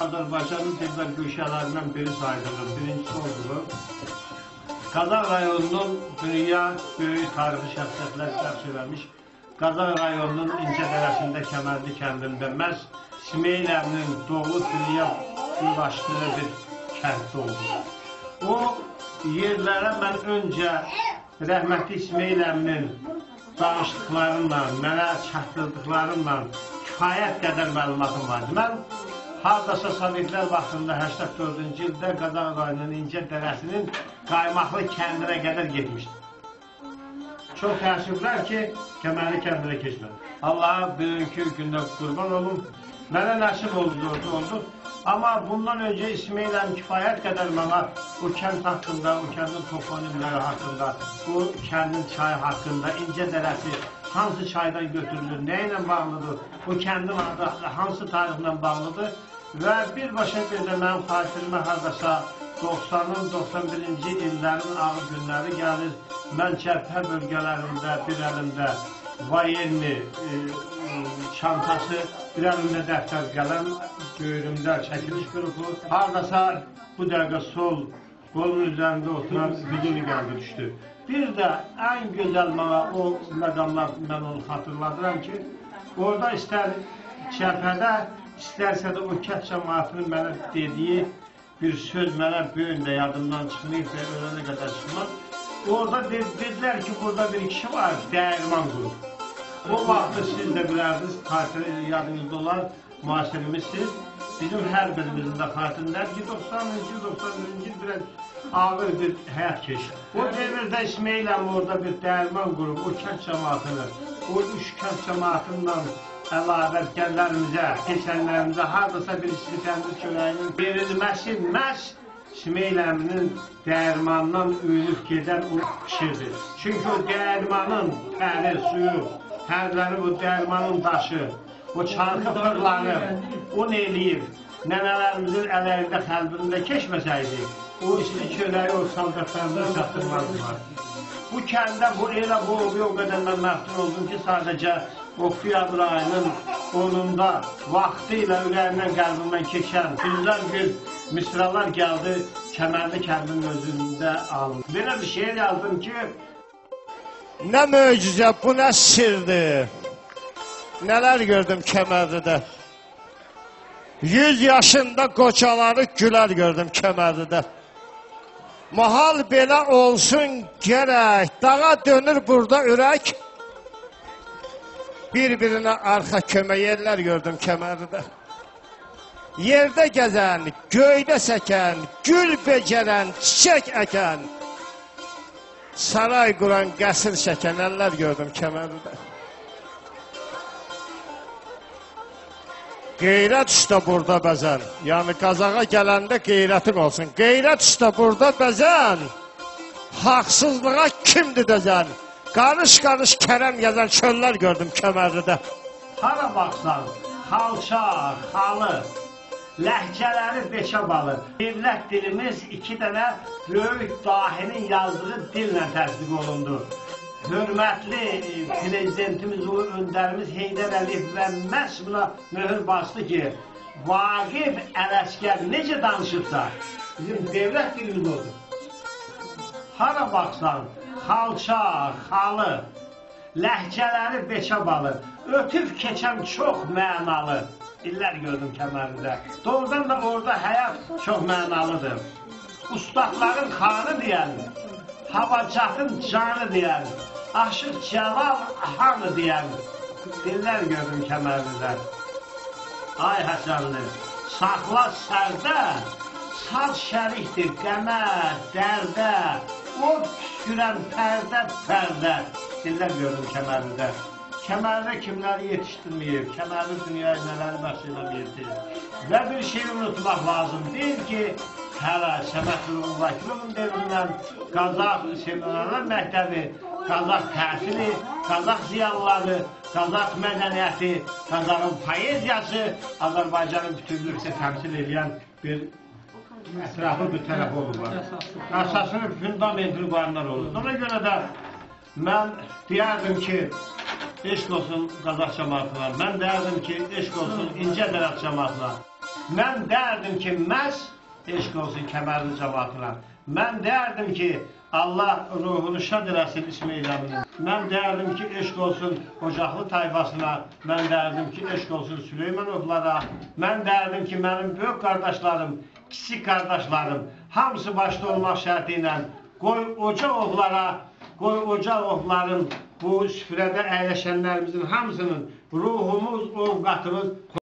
Azərbaycanın dilbər güşələrindən biri sayılır, birincisi olduğu Qazax rayonunun dünya böyük tarixi şəxsiyyətlər bəxş eləmiş Qazax rayonunun İncə Dərəsində Kəmərli kəndində məhz Sümeyl əminin doğu dünya ulaşdığı bir kənddə oldu. O yerlərə mən öncə rəhmətli İsmail əminin danışdıqlarımla, mənə çatdırdıqlarımla kifayət qədər məlumatım vardı. Mən hardasa Sovetlər vaxtında 84-cü ildə Qazax rayonunun İncə Dərəsinin Qaymaqlı kəndinə qədər getmişdim. Çox təəssüflər ki, Kəmərli kəndinə keçmədim. Allaha bugünkü gündə qurban olum. Mənə nəsib oldu. Amma bundan öncə İsmail əmi kifayət qədər mənə o kənd haqqında, o kəndin toponimləri haqqında, o kəndin çayı haqqında, İncə Dərəsi hansı çaydan götürülür, nə ilə bağlıdır, o kəndin adı hansı tarixlə bağlıdır və birbaşa bir də mənim xatirimə hardasa 90-ın, 91-ci illərin ağır günləri gəlir. Mən cəbhə bölgələrində bir əlimdə vayenni çantası, bir əlimdə dəftər qələm, böyrümdə çəkiliş qrupu. Hardasa bu dəqiqə sol qolun üzərində oturan Füzuli gəldi düşdü. Bir də ən gözəl mənə o məqamlar mən onu xatırladıram ki, orada istər cəbhədə, istərsə də o kənd cəmaatının mənə dediyi bir söz mənə bu gün də yadımdan çıxmayıb və ölənə qədər çıxmaz. Orada dedilər ki, burada bir kişi var, dəyirman qurub. O vaxtı siz də bilərdiniz, yadınızda olan müasirimizsiniz. Bizim hər birimizin də xatirindədir ki, 90-cı, 91-ci il biraz ağır bir həyat keçdi. O devirdə İsmail əmi orada bir dəyirman qurub, o kənd cəmaatını, o üç kənd cəmaatından əlavə gəllərimizə, keçənlərimizə hardasa bir isti təndir çörəyinin verilməsi məhz İsmail əminin dəyirmandan öyünüb gedən o kişidir. Çünki o dəyirmanın təri, suyu, tərlənib o dəyirmanın daşı, o çarxı fırlanıb, o nə eləyib, nənələrimizin əllərində, xəlbirində keçməsəydi, o isti çörəyi o saldatlarımıza çatdırmazdılar. Bu kəndə, bu elə bu o qədər mən məftun oldum ki, sadəcə oktyabr ayının 10-unda vaxtı ilə ürəyimdən, qəlbimdən keçən güzlər bir misralar gəldi, Kəmərli kəndinin özündə alındı. Belə bir şey yazdım ki, nə möcüzə, bu nə sirdir, nələr gördüm Kəmərlidə. 100 yaşında qocaları gülər gördüm Kəmərlidə. Mahal belə olsun gərək, dağa dönür burada ürək. Bir-birinə arxa kömək yerlər gördüm Kəmərlidə. Yerdə gəzən, göydə səkən, gül becərən, çiçək əkən, saray quran, qəsr çəkən əllər gördüm Kəmərlidə. Qeyrət usta burada bəzən, yəni Qazaxa gələndə qeyrətin olsun. Qeyrət usta burada bəzən, haqsızlığa kimdir dözən? Qarış-qarış kərəm gəzən çöllər gördüm Kəmərlidə. Hara baxsan, xalça, xalı, ləhcələri beşə balı. Dövlət dilimiz iki dənə böyük dahinin yazdığı dillə təsdiq olundu. Hörmətli prezidentimiz, ulu öndərimiz Heydər Əliyev və məhz buna möhür bastı ki, Vaqif Ələsgər necə danışıbsa, bizim dövlət dilimiz odur. Hara baxsan, xalça, xalı, ləhcələri beşə balı, ötüb keçən çox mənalı illər gördüm Kəmərlidə. Doğrudan da orada həyat çox mənalıdır. Ustadların xanı deyən, havacatın canı deyən, Aşıq Cəlal hanı deyən dillər gördüm Kəmərlidə. Ay Həsənli, saxla sərdə, saz şərikdir qəmə, dərdə, od püskürən pərdə pərdə, dillər gördüm Kəmərlidə. Kəmərli kimləri yetişdirməyib, Kəmərli dünyaya nələri bəxş eləməyibdir. Və bir şey unutmaq lazım deyil ki, hələ Səməd Vəkilovun devrindən Qazax Seminarlar Məktəbi, Qazax təhsili, Qazax ziyalıları, Qazax mədəniyyəti, Qazaxın poeziyası Azərbaycanın bütünlükdə təmsil edən bir ətrafı bir tərəf olurlar. Əsasını, fundamentini qoyanlar olur. Ona görə də mən deyərdim ki, eşq olsun Qazax cəmaatına, mən deyərdim ki, eşq olsun İncə Dərə cəmaatına. Mən dərdim ki, məhz eşq olsun Kəmərli cəmaatına. Mən dərdim ki, Allah ruhunu şad eləsin İsmail əminin. Mən dərdim ki, eşq olsun Ocaqlı tayfasına. Mən dərdim ki, eşq olsun Süleymanovlara. Mən dərdim ki, mənim böyük qardaşlarım, kiçik qardaşlarım, hamısı başda olmaq şərti ilə qoy Ocaqovlara, qoy Ocaqovların bu süfrədə əyləşənlərimizin hamısının ruhumuz, ovqatımız